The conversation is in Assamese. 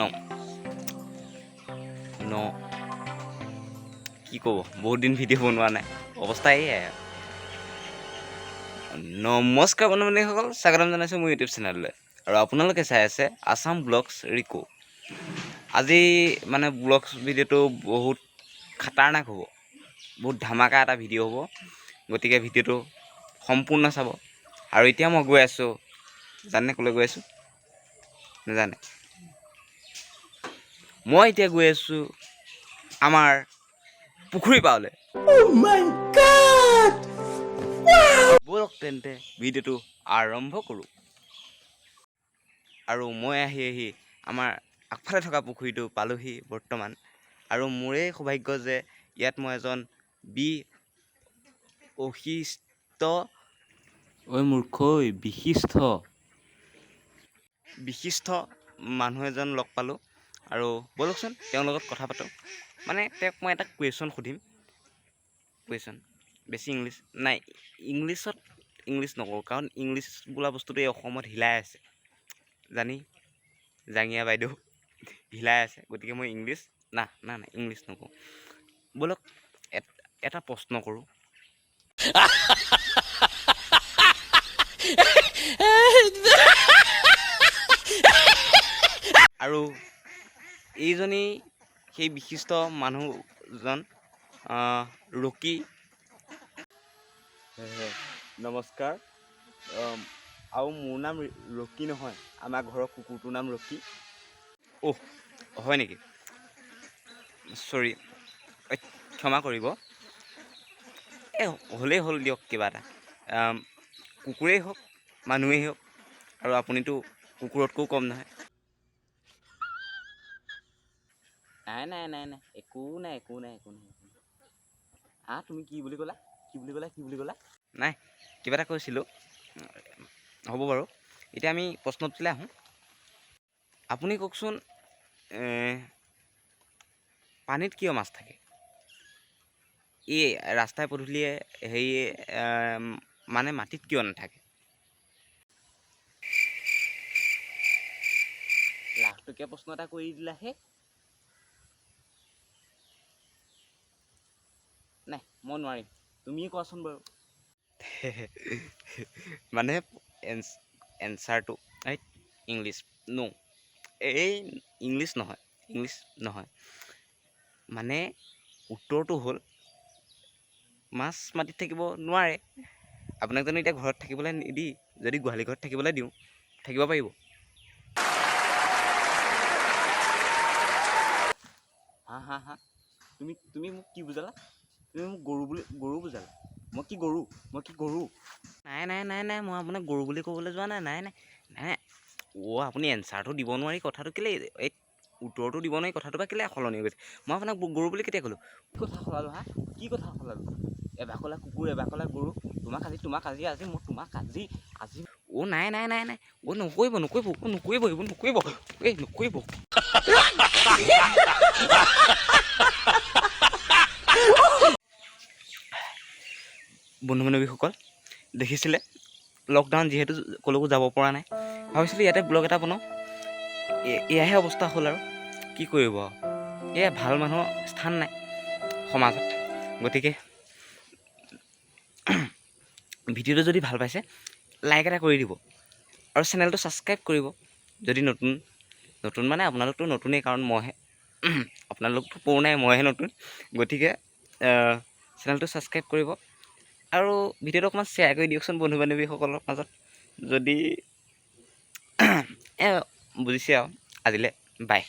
ন ন কি ক'ব, বহুত দিন ভিডিঅ' বনোৱা নাই, অৱস্থা এয়াই আৰু। নমস্কাৰ বন্ধু বান্ধৱীসকল, স্বাগতম জনাইছোঁ মোৰ ইউটিউব চেনেললৈ আৰু আপোনালোকে চাই আছে আছাম ব্লগছ ৰিকো। আজি মানে ব্লগছ ভিডিঅ'টো বহুত খাতাৰনাক হ'ব, বহুত ধামাকা এটা ভিডিঅ' হ'ব। গতিকে ভিডিঅ'টো সম্পূৰ্ণ চাব। আৰু এতিয়া মই গৈ আছোঁ, জানেনে ক'লৈ গৈ আছোঁ? নাজানে? মই এতিয়া গৈ আছোঁ আমাৰ পুখুৰী পাৰলৈ। ব'লক তেন্তে, ভিডিঅ'টো আৰম্ভ কৰোঁ। আৰু মই আহি আহি আমাৰ আগফালে থকা পুখুৰীটো পালোহি বৰ্তমান। আৰু মোৰেই সৌভাগ্য যে ইয়াত মই এজন অশিষ্ট, ঐ মূৰ্খ ঐ, বিশিষ্ট বিশিষ্ট মানুহ এজন লগ পালোঁ। আৰু ব'লকচোন, তেওঁৰ লগত কথা পাতোঁ। মানে তেওঁক মই এটা কুৱেশ্যন সুধিম। কুৱেশ্যন বেছি ইংলিছ নাই, ইংলিছত ইংলিছ নকৰোঁ, কাৰণ ইংলিছ বোলা বস্তুটো এই অসমত হিলাই আছে, জানি জাঙিয়া বাইদেউ হিলাই আছে। গতিকে মই ইংলিছ না না না ইংলিছ নকওঁ। ব'লক, এটা প্ৰশ্ন কৰোঁ। আৰু এইজনেই সেই বিশিষ্ট মানুহজন, ৰকি। নমস্কাৰ। আৰু মোৰ নাম ৰকি নহয়, আমাৰ ঘৰৰ কুকুৰটোৰ নাম ৰকি। অহ, হয় নেকি? চৰি, ক্ষমা কৰিব। এই হ'লেই হ'ল দিয়ক, কিবা এটা কুকুৰেই হওক, মানুহেই হওক, আৰু আপুনিতো কুকুৰতকৈও কম নহয়। নাই নাই নাই নাই, একো নাই, একো নাই, একো নাই, একো নাই। আহ, তুমি কি বুলি ক'লা? কি বুলি ক'লা? কি বুলি ক'লা? নাই, কিবা এটা কৈছিলোঁ। হ'ব বাৰু, এতিয়া আমি প্ৰশ্নটোলৈ আহোঁ। আপুনি কওকচোন, পানীত কিয় মাছ থাকে? এই ৰাস্তাই পদূলিয়ে হেৰি মানে মাটিত কিয় নাথাকে? লাখটকীয়া প্ৰশ্ন এটা কৰি দিলা হে। নাই, মই নোৱাৰিম, তুমিয়ে কোৱাচোন বাৰু। মানে এনচাৰটো এই ইংলিছ ন' এই ইংলিছ নহয়, ইংলিছ নহয়, মানে উত্তৰটো হ'ল মাছ মাটিত থাকিব নোৱাৰে। আপোনাক জানো এতিয়া ঘৰত থাকিবলৈ নিদি যদি গোহালি ঘৰত থাকিবলৈ দিওঁ, থাকিব পাৰিব? হা হা হা, তুমি মোক কি বুজালা? তুমি মোক গৰু বুলি, গৰু বুজালা? মই কি গৰু? মই কি গৰু? নাই নাই নাই নাই, মই আপোনাক গৰু বুলি ক'বলৈ যোৱা নাই। নাই নাই নাই। অ', আপুনি এনচাৰটো দিব নোৱাৰি কথাটো কেলৈ, এই উত্তৰটো দিব নোৱাৰি কথাটো বা কেলৈ সলনি হৈ গৈছে? মই আপোনাক গৰু বুলি কেতিয়া ক'লোঁ? কি কথা সলালোঁ? হা, কি কথা সলালোঁ? এবাৰ ক'লা কুকুৰ, এবাৰ ক'লা গৰু। তোমাক আজি আজি মই তোমাক আজি আজি অ' নাই নাই নাই নাই, অ' নকৰিব, নকৰিব, অ' নকৰিব, এইবোৰ নকৰিব, এই নকৰিব। বন্ধু বান্ধৱীসকল, দেখিছিলে, লকডাউন যিহেতু ক'লৈকো যাব পৰা নাই, ভাবিছিলোঁ ইয়াতে ব্লগ এটা বনাওঁ। এয়াহে অৱস্থা হ'ল আৰু কি কৰিব আৰু। এয়া ভাল মানুহৰ স্থান নাই সমাজত। গতিকে ভিডিঅ'টো যদি ভাল পাইছে, লাইক এটা কৰি দিব আৰু চেনেলটো ছাবস্ক্ৰাইব কৰিব যদি নতুন। নতুন মানে আপোনালোকতো নতুনেই, কাৰণ মইহে, আপোনালোকতো পুৰণাই, মইহে নতুন। গতিকে চেনেলটো ছাবস্ক্ৰাইব কৰিব আৰু ভিডিঅ'টো অকণমান শ্বেয়াৰ কৰি দিয়কচোন বন্ধু বান্ধৱীসকলৰ মাজত, যদি বুজিছে। আৰু আজিলৈ বাই।